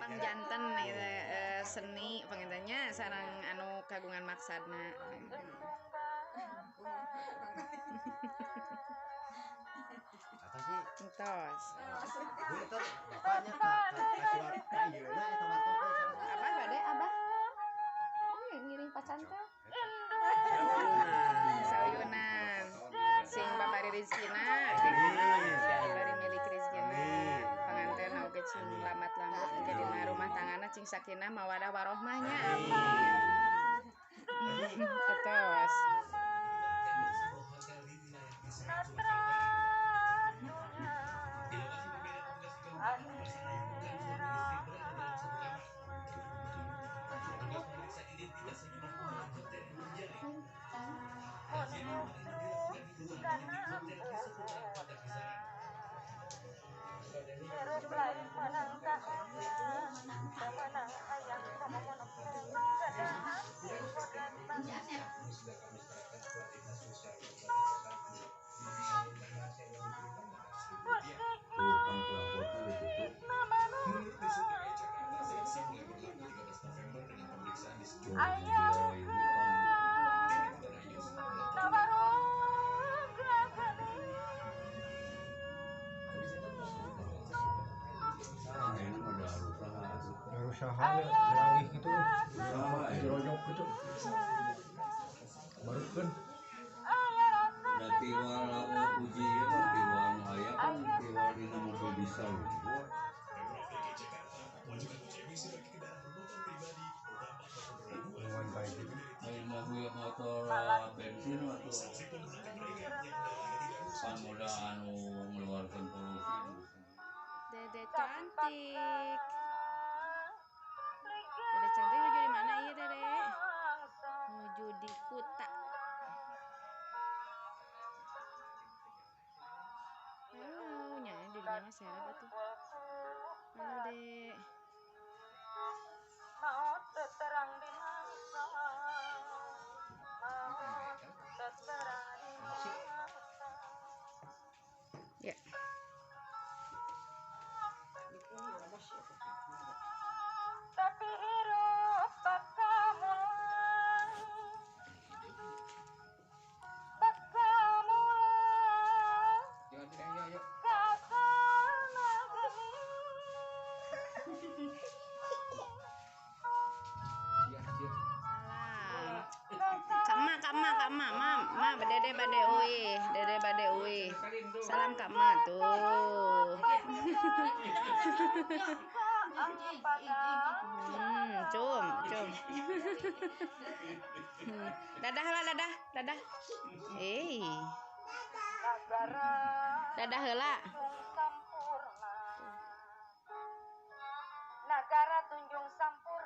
Pangjanten gitu, seni pangintennya sareng anu kagungan maksadna. Apa sih? Entos. Bu eta bapaknya ka ka ka ieuna eta warteg teh salah. Abah bade abah. Ngiring pacan teh. Sauyunan. Sing babari rezekina, bari milik rezekina. Panganten oge cing lamat-lamat jadi rumah tanggana cing sakinah mawadah warohmah nya. Terus. Usaha nangis gitu, dirojok gitu, baru kan. Berarti walau puji tiwan aya kan tiwan dina mobil diesel. Lain mobil motor bensin atau pan muda anu mengeluarkan polusi. Dede cantik. Dede cantik menuju di mana iya Dede? Menuju di Kuta. Halo, nya dirinya mah serap atuh. Halo Dek. Ya. Tapi hirup Salam. Kak Ma, ma, dede bade uih, dede bade uih. Salam Kak Ma tuh. Cum, cum. Dadah lah, dadah, dadah. Dadah heula. Nagara Tunjung Sampurna.